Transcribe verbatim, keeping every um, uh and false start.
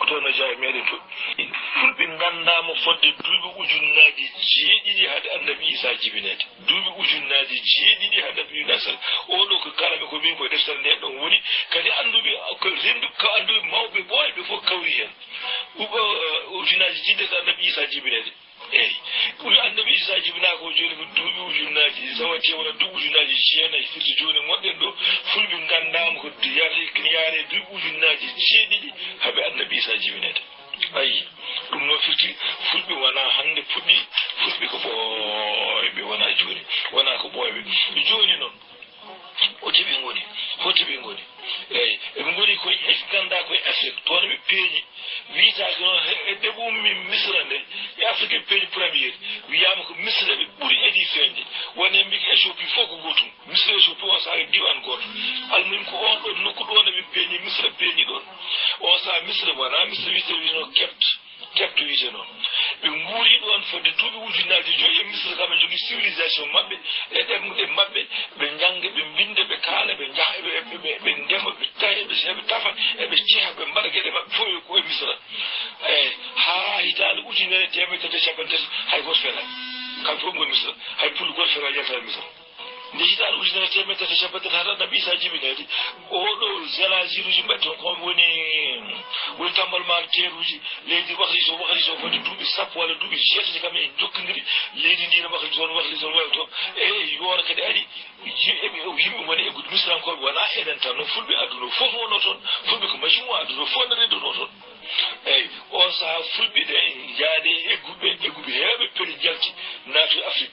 Toon no jeyaa e meeɗen to. Fulɓe nganndaama fodde duuɓi ujunnaaji jeeɗiɗi hade Annabi Iisaa jibineede. Duuɓi ujunnaaji jeeɗiɗi hade Annabi Iisaa. Oo ɗoo ko kaalami ko min ko e deftere nde ɗon woni. Kadi annduɓe, ko renndu, ko annduɓe mawɓe ɓooyɓe fof kawri heen. Uba, eh, ujunnaaji jeeɗiɗi hade Annabi Iisaa jibineede. Eey. Ɓuri Annabi Iisaa jibinaa ko jooni ko duuɓi ujunnaaji, tawa wona duuɓi ujunnaaji jeenayi, firti jooni ngonɗen ɗo, Fulɓe nganndaama ko yaare, yaare duuɓi ujunnaaji jeeɗiɗi habe Annabi Iisaa jibineede. Ayi, ɗum noon firti Fulɓe wonaa hannde puɗɗi, Fulɓe ko ɓooyɓe, wonaa jooni, wonaa ko ɓooyɓe. Jooni noon, hoto ɓe ngoni, hoto ɓe ngoni. Eey, eɓe ngoni koye, nganndaa koye Afrik, toon ɓe peeñi. Wiyetaake noon, he, e ɗeɓu ummi Misra nde, e Afrique peeñi premier, wiyaama ko Misra ɓe ɓuri edi feeñde. Woni en mbiyi Éthiopie fof ko gootum. Misra, Éthiopie, on sahaa ko diiwaan gooto. Almuhim ko oon ɗoon nokku ɗoon eɓe peeñi, Misra peeñi ɗoon. On sahaa Misra wonaa Misra wiyetee, wiyetee noon Kept. Kept wiyetee noon. Ɓe nguuri ɗoon fodde duuɓi ujunnaaji joyi e Misra kam, ɓe njogii civilisation maɓɓe, e ɗemɗe maɓɓe, ɓe njannga, ɓe mbinnda, ɓe kaala, ɓe njaha, ɓe, ɓe, ɓe, ɓe ndema, ɓe tawa, ɓe, ɓe tafa, eɓe ceha, ɓe mbaɗa geɗe maɓɓe fof ko e Misra. Eey, haa hitaande ujunere e teemedere tati e cappanɗe tati, hay gooto fenaani. Kamɓe fof ko e Misra. Hay pullo gooto fenaani yaltaade Misra. Nde hitaande ujunere e teemedere tati e cappanɗe tati hade Annabi Iisaa jibineede, oo ɗoo zénaziruuji mbaɗi toon, ko woni, woni tammbal maa teeruuji, leydi wakli to, wakli to, fodde duuɓi sappo walla duuɓi jeetati kam en njokkondiri, leydi ndii ne wakli toon, wakli toon, wakli toon. E yooro kadi ari, Ji-, eɓe, yimɓe woni eggude Misirankooɓe, wonaa enen tan, no Fulɓe aduna o fof wonoo toon, Fulɓe ko majjum o aduna o fof ne renndunoo toon. Eey, oon sahaa Fulɓe ɓe njaade e egguɓe, egguɓe heewɓe peli njalti, naati Afrik.